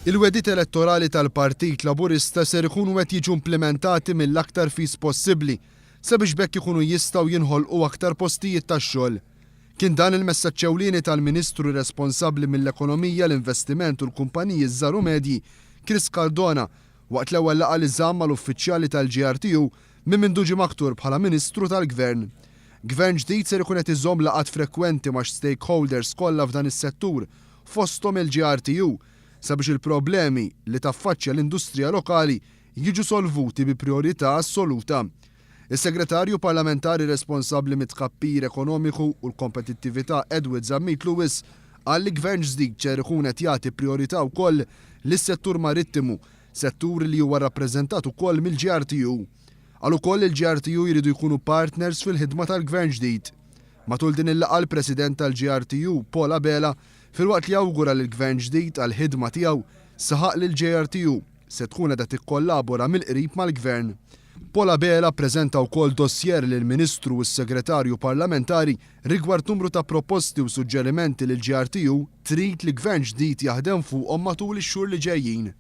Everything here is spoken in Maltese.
Il-wegħdiet elettorali tal-Partit Laburista ser ikunu qed jiġu implimentati mill-aktar fis possibbli sabiex b'hekk ikunu jistgħu jinħolqu aktar postijiet tax-xogħol. Kien dan il-messaġġ ewlieni tal-Ministru responsabbli mill-Ekonomija, l-Investiment u l-Kumpaniji ż-Żgħar u Medji, Chris Cardona, waqt l-ewwel laqgħa li żamm mal-uffiċjali tal-GRTU minn mindu ġie maħtur bħala Ministru tal-Gvern. Gvern ġdid ser ikun qed iżomm laqgħat frekwenti max-stakeholders kollha f'dan is-settur, fosthom il-GRTU, sabiex il-problemi li taffaċċja l-industrija lokali jiġu solvuti bi prijorità assoluta. Is-Segretarju Parlamentari responsabbli mit-tkabbir ekonomiku u l-kompetittività Edward Zammit Lewis qal li Gvern ġdid ser ikun qed jagħti prijorità wkoll lis-settur marittimu, settur li huwa rrappreżentat ukoll mill-GRTU. Qal ukoll li l-GRTU jridu jkunu partners fil-ħidma tal-Gvern ġdid. Matul din il-laqgħa l-President tal-GRTU, Paul Abela, filwaqt li awgura lill-Gvern ġdid għall-ħidma tiegħu, saħaq li l-GRTU se tkun qiegħda tikkollabora mill-qrib mal-Gvern. Paul Abela ppreżenta wkoll dossier lill-Ministru u s-Segretarju Parlamentari rigward numru ta' proposti u suġġerimenti li l-GRTU trid li Gvern ġdid jaħdem fuqhom matul ix-xhur li ġejjin.